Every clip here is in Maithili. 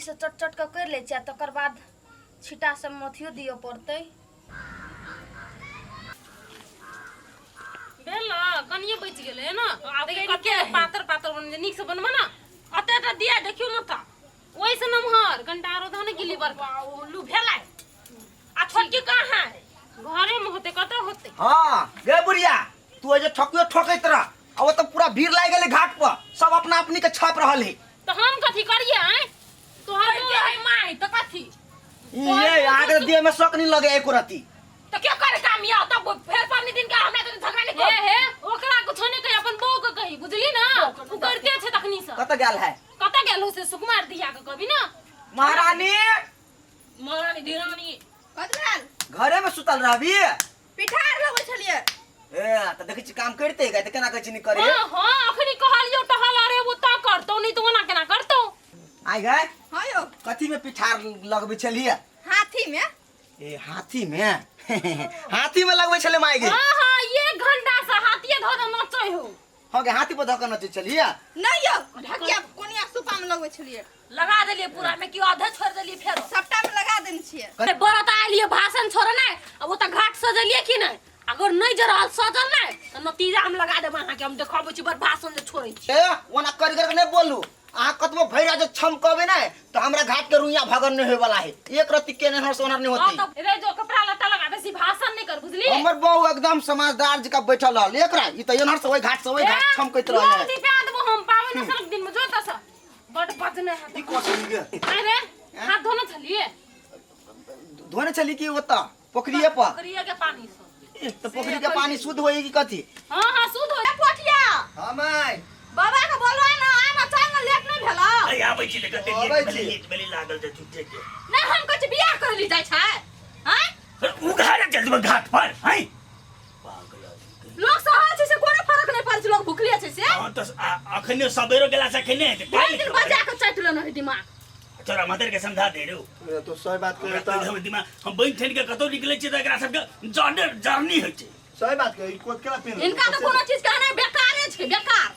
से चट चट कऽ करि लै छियै आ तकर बाद छिट्टा सबमे अथियो दिअ पड़तै। भेल ने कनिए बचि गेलै ने आब देखियौ कते पातर पातर बन नीक से बनबऽ ने अते तऽ दिया देखियौ ने तऽ ओहिसँ नमहर कनिटा आरो दहो ने गिल्ली बड़का उल्लू भेलै आ छोटकी कहाँ है घरेमे होतै कतऽ होतै हाँ गे बुढ़िया तू जे ठकुए ठकैत रह आ ओ तऽ पूरा भीड़ लागि गेलै घाट पर सब अपना अपनी के छाप रहल है तऽ हम कथी करियै आँय तोहर के है माय तऽ कथी ये अहाँके देह में शक नहीं लगे एको रती तऽ के करे काम या तब फेर पानी दिन के हमरा तो झगड़ा नहीं हे कर हे ओकरा कुछो नहि कही अपन बहू के कही बुझली ना ओ करते छै तखनी से कतऽ गेल है कतऽ गेल हो से सुकुमार दिया के कभी ना महारानी महारानी धिरानी कत भेल घरे में सुतल रहबी पिठार लगबै छलियै ए तऽ देखै छी काम करिते गए तऽ केना कहै छी नहि करे हां हां अखनी कहलियो टहल अरे वो ता करतौ नहीं तो ओना केना करतौ आइ गए हाँ यौ कथी में पिठार लगबै छलियै हाथी में ए हाथी में हाथी में लगबै छलै माय गे हां हां एक घंटा से हाथिए धऽ के नचै हो हाँ गे हाथी पर धऽ के नचै छलियै नहीं यौ ढकिया कोनिया सुपा में लगबै छलियै लगा देलियै पूरा में कि आधे छोड़ देलियै फेरो सबटा में लगा देने छियै अरे बरत आलिए भाषण छोड़े नहीं अब वो तो घाट सजलिए कि नहीं अगर नहीं जरल सजल नहीं तो नतीजा हम लगा देब अहाँके हम देखबै छी बड़ भाषण जे छोड़ै छी ए ओना कर कर के नहीं बोलू अहाँ कतबो भैरा जे छम कहबे नहीं तो हमरा घाट के रुइया भगन नहीं होय वाला है एक रत्ती के नहीं सोनर नहीं हाँ होती तो रे जो कपड़ा लत्ता लगा बेसी भाषण नहीं कर बुझली हमर बहू एकदम समझदार जी का बैठल रहल एक रा ई त एनहर से ओहि घाट से ओहि घाट छमकैत रहल है दिपा देबो हम पावन सड़क दिन में जो तस बड़ बजने है ई कोन गे अरे हाथ धोने छलिए धोने छली कि ओतऽ पोखरिए पर पोखरिए के पानी से ए, तऽ पोखरी के पानी शुद्ध होई कि कथी हाँ हाँ शुद्ध हो पोठिया हाँ माय बाबा के बोलवा ना आना चल ना लेट नहीं भेला अरे आबै छी तऽ कते आबै लेट छी। भेलै लेट भेलै लागल छै झूठे के नहीं हम कुछ बियाह कर ली जाय छै हैं उघारे चल देबै घाट पर हैं पागल आदमी। लोग सहल छै से कोनो फर्क नहीं पड़ै छै लोग भुखले छै से हँ तऽ अखने सबेरो गेला से अखने हेतै भरि काल्हि दिन खबर। बजा के चाटि लेने है दिमाग तोरा मदर के समझा दे रे तो सही बात हमरा कहे तऽ तऽ हम दिमाग हम बनि ठनि के कतौ निकलै छियै तऽ एकरा सबके जर्नी जर्नी होइ छै सही बात कहे ई कोत केला पेन इनका तो कोनो चीज कहना बेकारे छै बेकार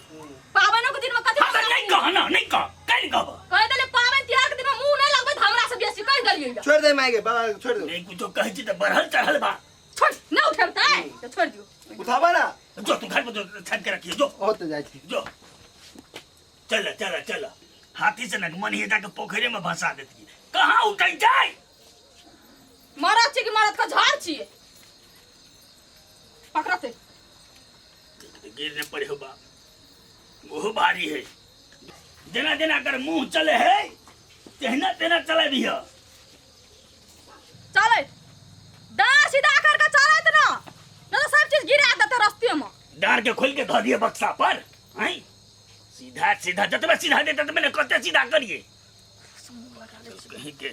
पावनो के दिन में कथी हँ तऽ नहि कह ना नहि कह काल्हि कहब कह देले पावन तिहार के दिन में मुंह नहीं लगबै त हमरा से बेसी कह देलियै छोड़ दे माय के बाबा के छोड़ दे नहि कुछो कहै छी तऽ बढ़ल चढ़ल बा छोड़ न उठेबतै तऽ छोड़ दियौ उठाबा ना जो तू घर पर जो छानि के रखिए जो ओ तो जाय छी जो चल चल चल हाथी से नक मन ही जाके पोखरे में भसा देती कहाँ उठै जाय मरद छी कि मरद के झाड़ छियै पकड़ते गिरने पड़े हो बाप ओहो भारी है जेना जेना कर मुंह चले है तेहना तेना चले भी है चले डाँड़ सीधा करके चलत ना न तो सब चीज गिरा देते रास्ते में डार के खोल के धऽ दिए बक्सा पर हैं सीधा सीधा जतबे सीधा दे ततबे ने कते सीधा करिए कहीं के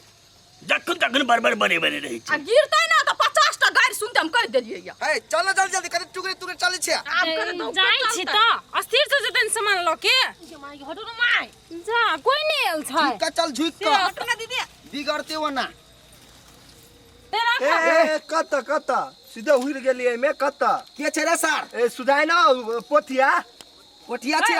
जखन तखन बड़बड़ बने बने रहै आ छै गिरते ना तो 50 टा गारि सुनते हम कह देलियै या ए चल ना जल्दी जल्दी कते टुकड़े टुकड़े चलै छै आब करे तो जाइ छी तऽ अस्थिर से जेतै ने सामान लऽ के माय हटू न माय जा कोइ नहि आयल छै झुक के चल झुक के हटू ना दीदी बिगड़ते वो ना ए, राख। ए ए कत कत सीधे उड़ गेलियै मे कत के छै रे सर ए सुधाय ना पोथिया कोठिया छै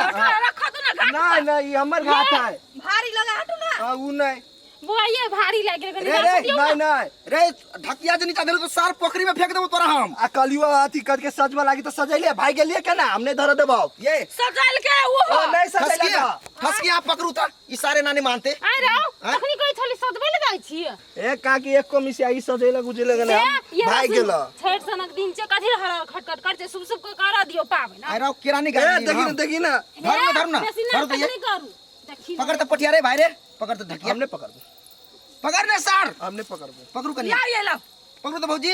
रखा तू ना घाट नहीं नहीं ई हमर घाट है भारी लगा हटू ना हाँ उ नहीं बौआ ये भारी लागि गेल रे, कनि रे, राख दियौ नहीं ने। नहीं रे ढकिया जे नीचा देलू तो सार पोखरी में फेंक देबो तोरा हम आ कलियो अथी करके सजवा लागी तो सजैले भाई गेलिए केना हमने धर देबो ये सजल के वो ओ नहीं सजैला ठसकिया ठसकिया पकड़ू त ई सारे नानी मानते आइ रौ आँय? तखनी कहै छली सजबै लए जाइ छी ए काकी एक को मिसिया ई सजैला गुजैला गेले ए, ये भाई रसुन गेल छठि सनक दिन छै कथी हर खटखट कर छै शुभ शुभ के कर दियौ पाबनि आइ रौ केरानी ए गाड़ी देखी ना देखी ना धर ना धर ना बेसी धर नाटक तो ये नहि करू देखी पकड़ त पटिया रे भाई रे पकड़ त ढकिया हमने पकड़बो पकड़ ने सार हमने पकड़बो पकड़ू कनी या ये लो पकड़ू त भौजी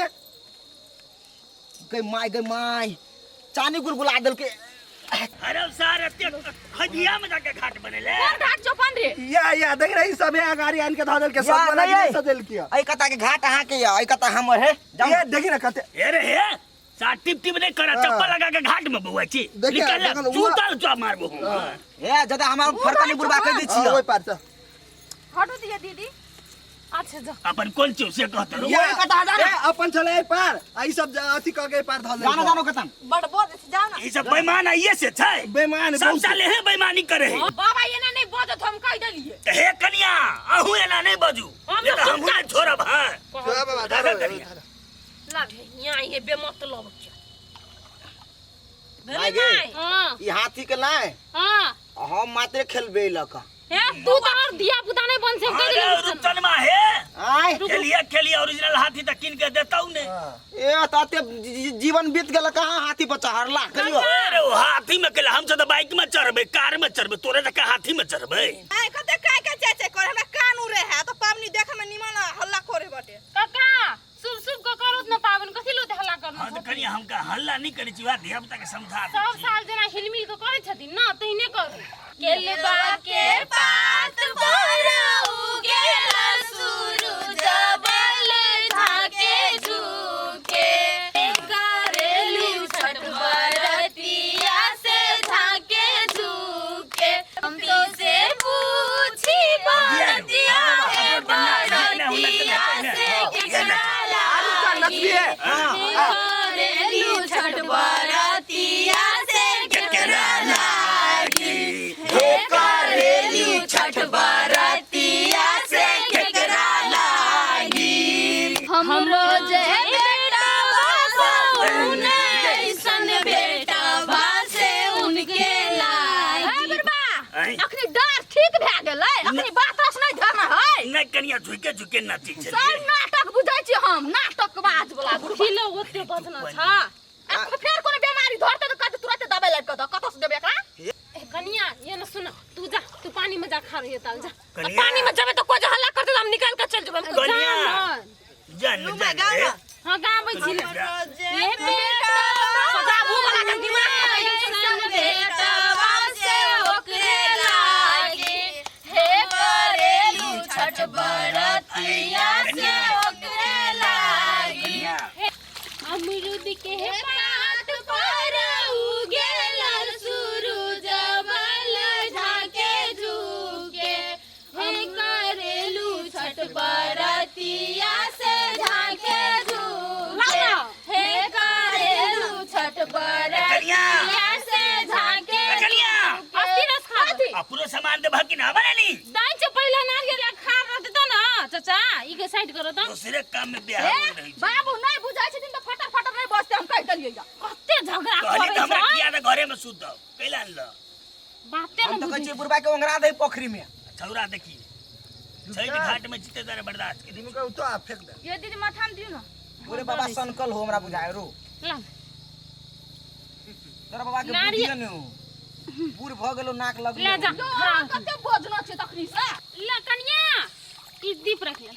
गई माय गई माय चानी गुलगुला देलके अरे सार एते खजिया में जाके घाट बनेले कोन घाट चौपन रे या या देख रही सब यहाँ गाड़ी आन के धऽ देलके या, सब वाला नहीं, के सजेल किया एहि कता के घाट अहाँ के या एहि कता हमर है जाउ ये देखी ना कते ए रे हे सार टिप टिप नहीं करा हाँ। चप्पल लगा के घाट में बउआ छी देखिए, निकल देखल, उहा- जूता चुआ मारबो हम ए जदा हमार फरका नहीं बुरबा कह दै हाँ, छियै ओहि पार से हटू दिया दीदी अच्छा जा। अपन कोन चीज से कहत रहो? या, ओए कता जा ना। ए, अपन चले एहि पार आ ई सब अथी कऽ के एहि पार धऽ ले। जानो जानो खतम। बड़ बोल जाओ ना। ई सब बेईमान आइए से छै। बेईमान सब बहुत। साले हे बेईमानी करे है। बाबा एना नहीं बजत, हम कह देलिए। त हे कनिया, अहू एना नहीं बजू। हम नहीं तो हमहू नहीं छोड़ब। हां बाबा, दादा कनिया। ला यहाँ ये बेमतलब के भाई गे। हां। ई हाथी के लाए। हां। हम मात्र खेलबे लका। हे तू तो और धिया पुता नहीं बन सकते। अरे रुपचनमा हे। आय। खेलिए खेलिए, ओरिजिनल हाथी त किन के देतौ ने। ए त अते जीवन बीत गेल, कहाँ हाथी पर चढ़ला कहियो? अरे ओ हाथी में केला, हम सब त बाइक में चढ़बे, कार में चढ़बे, तोरे त हाथी में चढ़बे। आय कते काय काय चाय चाय करे, हमरा कान उड़े है तो पावनी देखे में निमन हल्ला करे बटे। काका शुभ शुभ के करू न पावन, कथी लो हल्ला करना? हां त कनिया, हमका हल्ला नहीं करे छी, धिया पुता के समझा दै सब छी। साल जेना हिलमिल के करै छथिन ना तहिने करू। केलबा के पात पर उगेला सूरज बल झाके झुके, करेलू छठ बरतिया से झाके झुके, हम तो से पूछी बरतिया हे बरतिया से केकरा लागी, करेलू छठ बरतिया से केकरा लागी, हे करेलू छठ बरतिया से केकरा लागी, हमरो जे बेटा ऐसन बेटा से उनके लागी। आँय? अखनी डार ठीक भए गेलै, अखनी बात रस नहीं धरना है। नहीं कनिया, झुके झुके नाची छलियै। सब नाटक बुझै छी हम, नाटक बाज वाला बुढ़बा। खिलो ओते बजना छा। आ फेर कोनो बीमारी धरतै तऽ कहतै तुरंते दबाइ लाबि कऽ दऽ, कतऽ से देबै एकरा? ए कनिया, ये न सुन, तू जा, तू पानी में जा खा रही है ताल जा। कनिया। पानी में जबे तो कोई जो हल्ला करते तो हम निकाल के चल जेबे। कनिया। जा न। जान जान हे। हां गाबै छी जा। ये बेटा सदाबू वाला के दिमाग खराब ऐसन बेटवा से ओकरे लागे, हे करेलू छठ बरतिया से ओकरे लागे। कनिया। अमरूद के पात पर उगेला सूरज बल झाके झुके, हे करेलू छठ बरतिया से झाके झुके, हे करेलू छठ बरतिया से झाके। कनिया। अस्सी रस खा दे। अपनो सामान दे कि ना बनेली? दाई से पहले नारियल खा रहते तो ना चाचा, ई के साइड करो तो। दूसरे काम में बियाह हो रही छै। बाबू नहीं बुझै छथिन तऽ फटर फटर नहीं बजतै, हम कहि देलियै या। कते झगड़ा कहली करै त हमरा छै। किया त घरे में सुतब कैला अनल? बाते हम न त कहै बुझै। छियै बुढ़बा के ओंघरा दे पोखरी में। छौरा देखी छठ घाट में जीते तारे बर्दाश्त के। दुनू के उठो आ फेंक दे। ये दीदी माथा में दियो ना। पूरे बाबा सनकल हो हमरा बुझाय रो। ला। तोरा बाबा के नारियल- बुद्धि ने हो, बूढ़ भ गेलो, नाक लगलो। ले जा। यौ, अहाँ कते बजना छै तखनी से? ला कनिया, ई दीप रख ले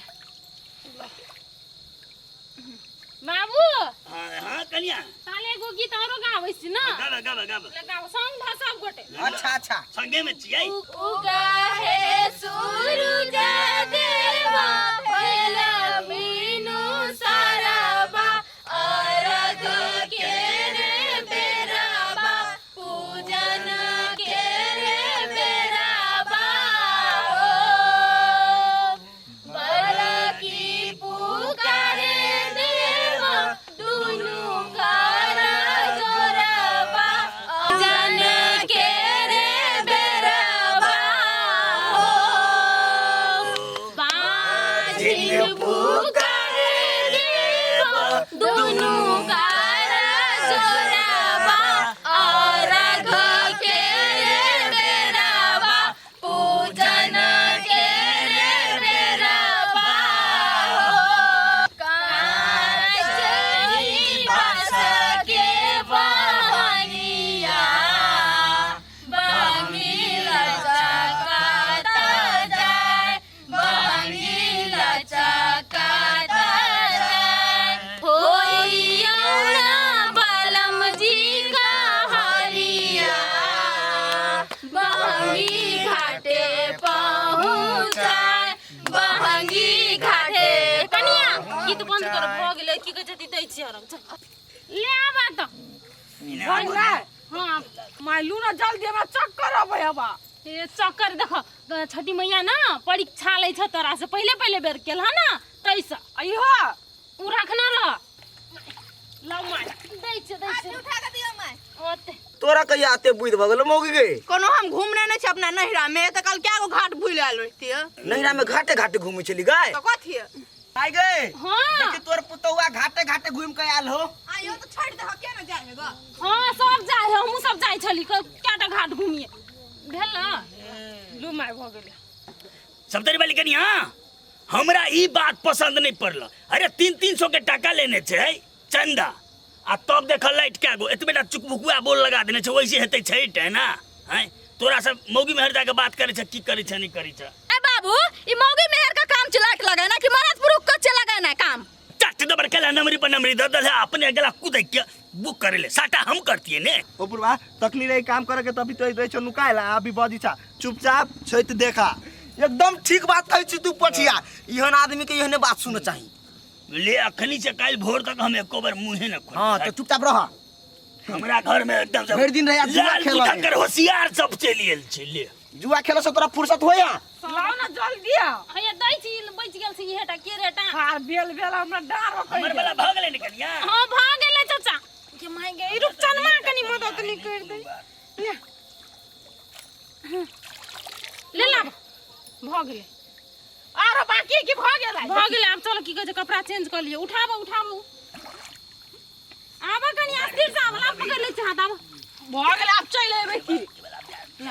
बाबू। हां हां कनिया। ताले एगो गीत औरो गाबै छी ना? गाबा गाबा गाबा। लगाओ संग भ सब गोटे। अच्छा अच्छा। संगे में छियै। उगा हे सूरज देवा भैला मीनू साराबा, अर्घ के रे बेराबा, पूजन के रे बेराबा हो, बरकी पुकारे देवा दुनू कर जोरबा, पूजन के रे बेराबा हो, बाझिल पुकारे देवा दुनू कर जोरबा, अर्घ के रे बेराबा, पूजन के रे बेराबा हो, कांचही बास के बहनिया, बंगीला चकाता जाय, बंगीला चकाता जाय, होइया ना बलम जी का हरिया, बहंगी घाटे पहुँचाय, बहंगी घाटे। कनिया, गीत बंद कर, भ गेलै। की कहै छथि दै छी अरब ले आबा त। हां मालू ना जल्दी, हमरा चक्कर अबै हवा। ए चक्कर देखो छठी मैया ना परीक्षा लै छ तोरा से पहिले पहिले बेर केल ना तैसे इहो उ रखना रह लाउ माय दै छै दै छै उठा के दियौ माय ओते तोरा कहिया आते बुझ भऽ गेलो मौगी गे कोनो हम घूमने नहि छी अपना नैहरा में तऽ कल क्या गो घाट भूलि आयल रहितियै नैहरा में घाटे घाटे घूमै छली गाय तऽ कथी आइ गे हाँ देखी तोर पुतौआ घाटे घाटे घूम के आयल हो आइयो तऽ छोड़ि दहक किया ने जाइ हेबऽ हाँ सब जाइ है हमहूँ सब जाइ छली कएटा घाट घूमिए भेल ना लू माय भऽ गेलै सप्तरी वाली कनिया हमरा ई बात पसंद नहीं पड़ल। अरे 300-300 के टाका लेने छै चंदा आ तब देख लाइट क्या गो एतबे टा चुकभुकुआ बोल लगा देने छै वैसे हेतै छठि है ना हैं तोरा सब मौगी मेहर जाके बात करे छै की करे छै नहीं करे छै। ए बाबू ई मौगी मेहर का काम छै लाइट लगाना कि मरद पुरुख का छै लगाना काम? चट दबर केला नमरी पर नमरी दऽ दल है अपने गला कूदै के बुक करे ले साटा हम करतिए ने। ओ बुढ़वा तखनी रही काम करे के तभी तो रहे छौ नुकाएला अभी बजी छा चुपचाप छैत देखा। एकदम ठीक बात कहै छी तू पठिया, इहन आदमी के एहने बात सुनऽ चाही। ले अखनी से काल्हि भोर तक हम एको बार मुँहे न खोलब। हाँ तो चुपचाप रह। हमरा घर में एकदम से भरि दिन रहे आ जुआ लाल खेलऽ के। बुझक्कर होशियार सब चलि गेल छै। ले जुआ खेलऽ से तोरा फुर्सत होया? लाउ ना जल्दी आओ। हैया दै छी बचि गेल छी इहेटा के रेटा। हार बेल बेल हमरा डार रोकै हमर वाला भऽ गेलै ने कनिया? हाँ भऽ गेलै चाचा। के my गे ई रुपचनमा कनी मदद नहीं कर दे। ले ला भऽ गेलै। आरो बाकी की भऽ गेलै? भऽ गेलै आब चलो की कहै छै कपड़ा चेंज कऽ लियौ। उठाबो उठाबो आबऽ कनी अस्थिर से आबऽ ला पकड़ लै छी हाथ आबऽ। भऽ गेलै आब चलि एबै की? हे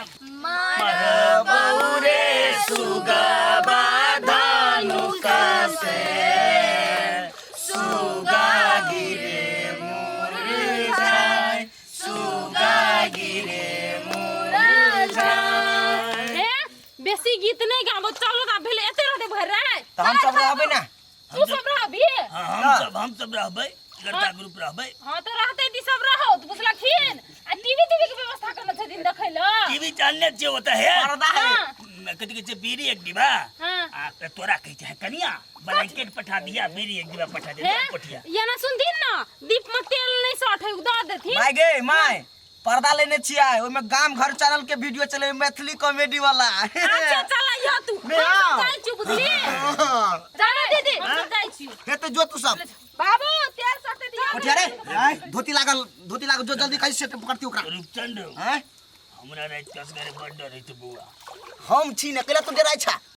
बेसी गीत नहीं गाबो चलो ना भेलै एते रहतै भरि राति। तऽ हम सब रहबै ना। तू सब रहबी? हाँ, हम सब रहबै लड़का ग्रुप रहबै। हाँ तो रहतै ती सब रहो तो बुझलखिन। आ टीवी टीवी के व्यवस्था करने छथिन देखै ल। टीवी जानने छियै ओतऽ हे। पर्दा है। हाँ। कथी कहै छै बीड़ी एक डिब्बा। हाँ। आ तऽ तोरा कहै छै कनिया ब्लैंकेट पठा दिया बीड़ी एक डिब्बा पठा दिया हे पठिया। ये ना सुनथिन ना दीप में तेल नहीं सट है दऽ देथिन। माय गे माय पर्दा लेने छियै ओहिमे गाम घर चैनल के वीडियो चले मैथिली कॉमेडी वाला। अच्छा चल आइयो तू। बे, हम सब हाँ। जाइ छी बुझली। हाँ। चलो दीदी हम सब जाइ छी। हे तो जो तू सब। बाबू तेल सटे दिया। पठिया रे धोती लागल धोती लागल जो जल्दी कहीं से पकड़ती ओकरा। रूपचंद हैं हमरा राति कसगरे बड़ डर होइ छै बौआ। हम छी ने कैला तू डराइ छा?